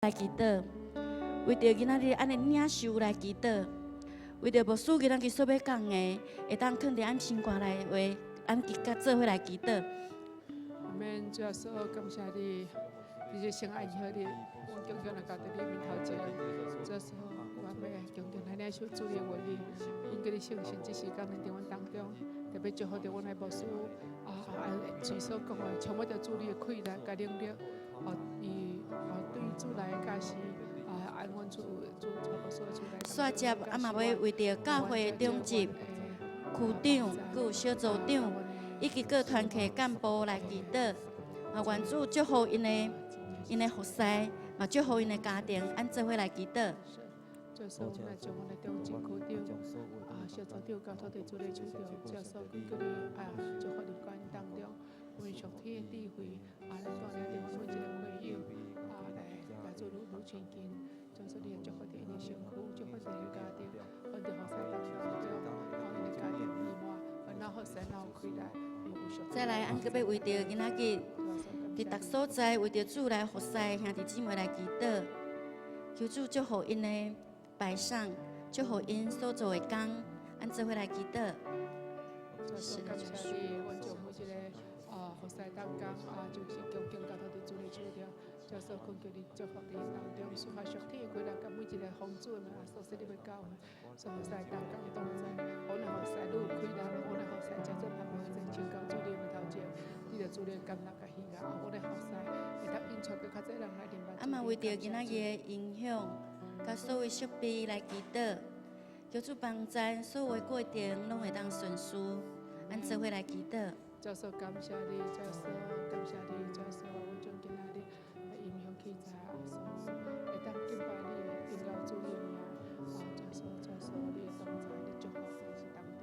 來祈禱，為著今仔日按的領袖來祈禱，為著牧師今仔日所欲講的，會當囥佇咱心肝內話，咱佮做伙來祈禱。阿們，主耶穌，感謝你，你是聖愛好你，阮強強來交佇你面頭前。主耶穌，我欲強強來領受主的話語，阮叫你聖神這時間佇阮當中，特別祝福著阮的牧師啊，隨所講的，充滿著主你的氣力佮能力，哦，伊哦對主來的教示啊，按阮主主牧師的主來。煞接啊嘛欲為著教會的長執、區長、閣有小組長，以及各團契幹部來祈禱，嘛願主祝福𪜶的服侍，嘛祝福𪜶的家庭，按做伙來祈禱。就是阮來將阮的長執、區長、啊小組長交託佇主的手中，主耶穌，懇求你啊，祝福佇阮當中，阮屬天的智慧啊，來帶領著阮每一個會友啊，來來做愈愈親近。主耶穌，你會祝福佇𪜶的身軀，祝福佇𪜶的家庭，阮佇服侍當中，予𪜶的家庭美滿，阮若服侍若有氣力。再來，按閣欲為著今仔日佇逐所在為著主來服侍兄弟姊妹來祈禱，求主祝福𪜶的擺上，祝福𪜶所做的工，按做伙來祈禱。是的，感謝你，阮將每一個啊服侍同工啊，就是恭敬交託佇主的手中，主耶穌，懇求你祝福佇當中，賜下屬天的氣力，佮每一個奉主的名所說你欲教的，所服侍同工同在，阮的服侍愈有氣力，阮的服侍才做盼望在請到主你面頭前，得著主你的感恩佮喜樂，阮的服侍會當引出閣較濟人來認捌。啊嘛為著今仔日的音響，佮所有設備來祈禱，求主幫贊，所有的過程攏會當順遂，按做伙來祈禱。主耶穌感謝你，主耶穌感謝你，主耶穌，阮將今仔日音響器材啊，所會當敬拜你，榮耀主你的名。啊，主耶穌，主耶穌，你的同在，你祝福在這當中，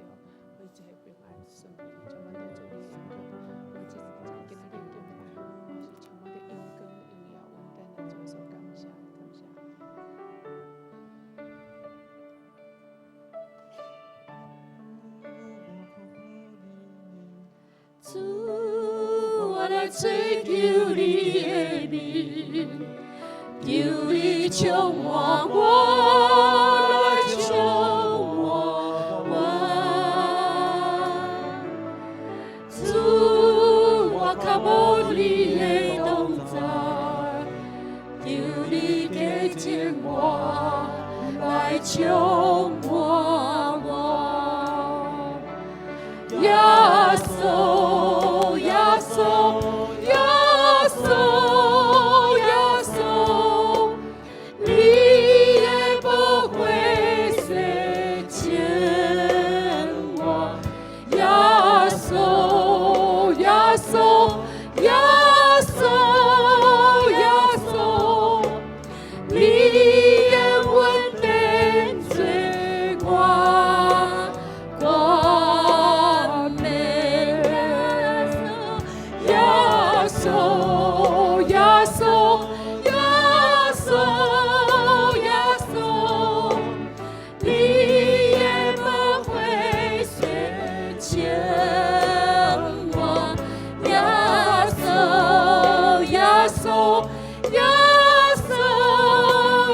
每一個平安順利，充滿著主你的恩膏。阮這今仔日敬拜，是充滿著榮光、榮耀、恩典的。主耶穌，感謝，感謝。主，我來追求你的面，求你充滿我，來充滿我。主，我渴慕你的同在，求你潔淨我，來充滿我。耶穌，耶穌，耶穌，耶穌，你的寶血洗淨我。耶穌，耶穌，耶穌，耶穌，你的恩典做我冠冕。耶穌，耶穌，耶穌，耶穌，你的寶血洗淨我。耶穌，耶穌，耶穌，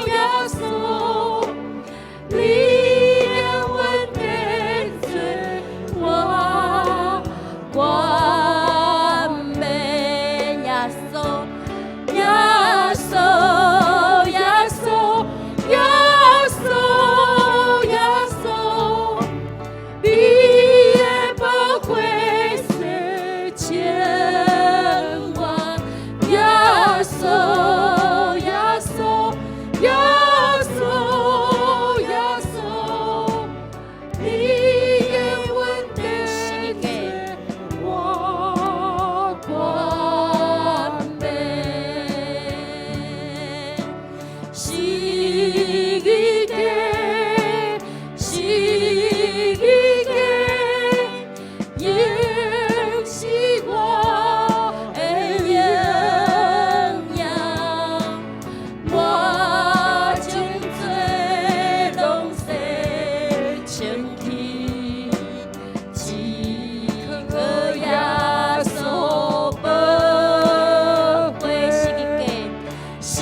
耶穌，你的恩典做我冠冕。耶穌，耶穌，耶穌，耶穌，耶穌，你的寶血洗淨我。耶穌，耶穌，耶穌，耶穌，你的恩典做我冠冕。十字架，十字架，仍是我的榮耀。我將罪攏洗清去，只靠耶穌寶血。十字架，十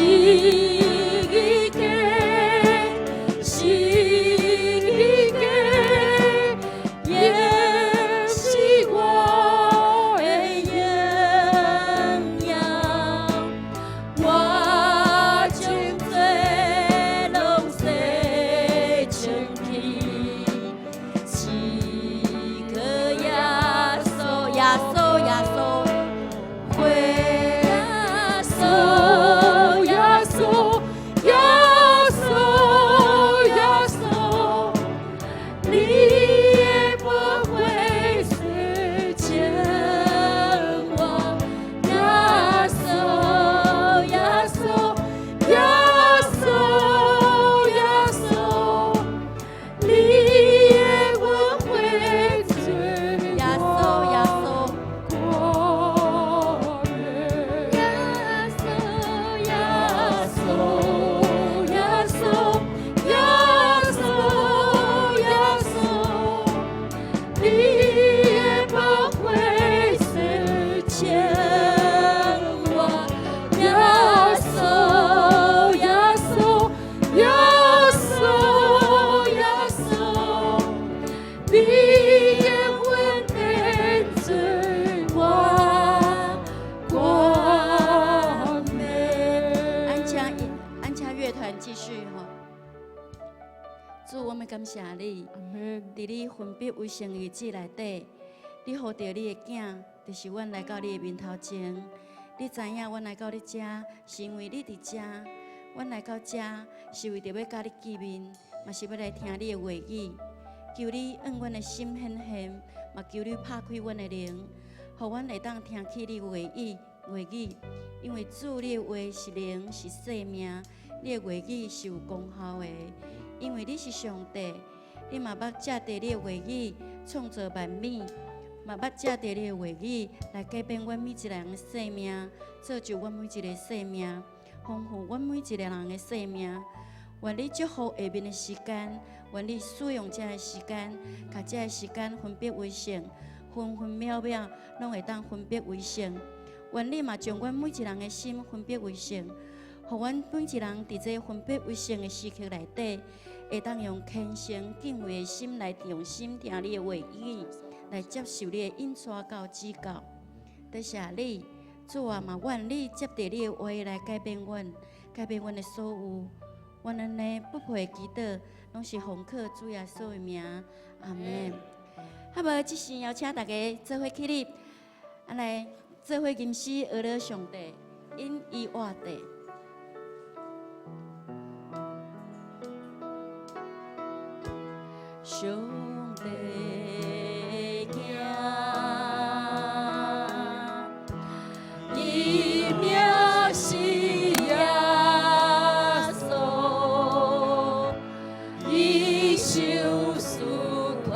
團繼續吼。主，我們感謝你，阿門。佇你分別為聖日子內底，你呼著你的囝，就是阮來到你的面頭前。你知影阮來到你遮，是因為你佇遮。阮來到遮是為著欲佮你見面，嘛是欲來聽你的話語。求你向阮的心顯現，嘛求你拍開阮的靈，予阮會當聽去你話語話語。因為主你的話是靈，是生命，你的話語是有功效的。因為你是上帝，你嘛捌藉著你的話語創造萬物，嘛捌藉著你的話語來改變阮每一個人的生命，造就阮每一個生命，豐富阮每一個人的生命。願你祝福下面的時間，願你使用這个時間，共這个時間分別為聖，分分秒秒攏會當分別為聖。願你嘛將阮每一個人的心分別為聖，予阮每一人佇這分別為聖的時刻內底，會當用虔誠敬畏的心來用心聽你的話語，來接受你的引帶佮指教。多謝你，主啊，嘛願你藉著你的話來改變阮，改變阮的所有。阮按呢不配祈禱，攏是奉靠主耶穌的名，阿門。好無，這時邀請大家做伙起立，啊來做伙吟詩學了上帝，因伊活著。上帝囝，伊名是耶穌，伊受死權，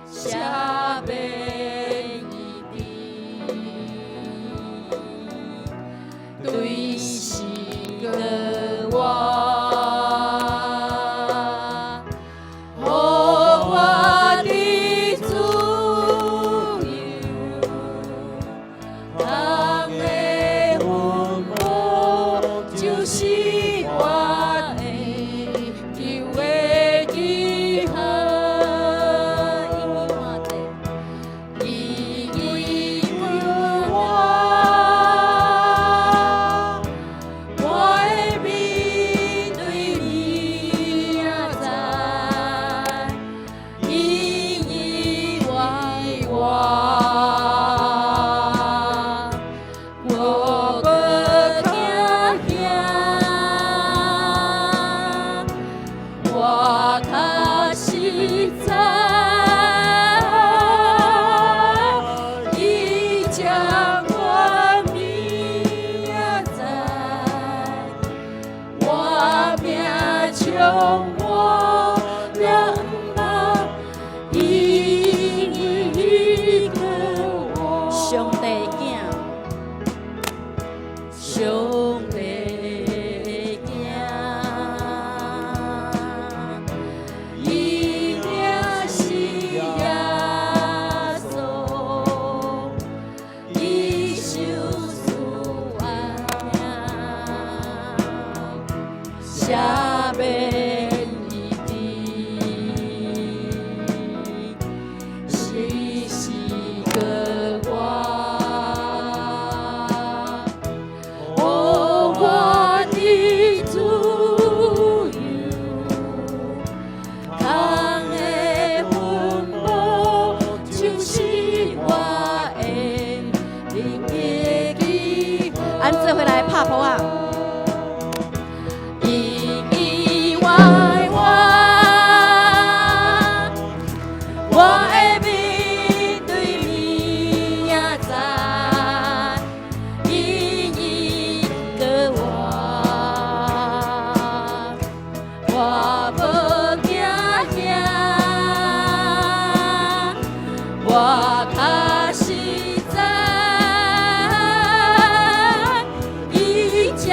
赦免醫治，對死過活，予我得自由，空的墳墓就是我的救的記號。伊已活，我的面對明仔載，伊已活，我無驚嚇，我確實知，伊將我明仔載，我命充滿了毋因伊過活。上帝囝，上帝囝，伊名是耶穌，伊受死愛，赦免醫治，時時過活，予我得自由，空的墳墓就是我的日記。按做伙來拍噗仔。伊已活我，我的面對明仔載，伊已過活，我無驚嚇，我確實知，伊將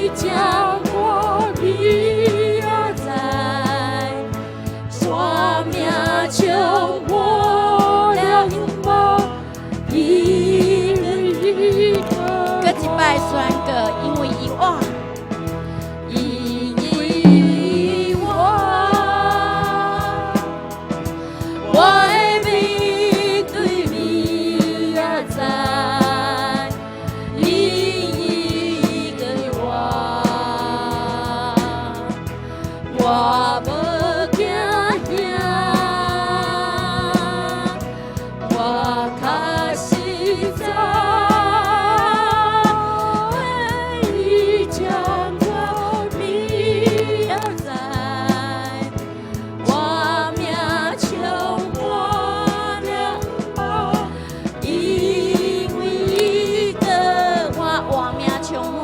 伊將我命在，我命充滿了嗎？因為伊閣一擺宣告，因為伊活，因為伊活，我的面對面也知，伊閣活，我無驚嚇，我確實知，伊將我命在，我命充滿了嗎？因為伊閣活，我命充滿，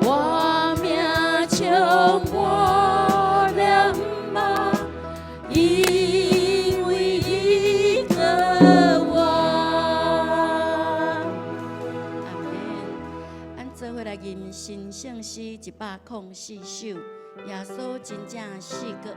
我命充滿了嗎？因為伊閣活。阿們。咱做伙來吟新聖詩104首，耶穌真正死閣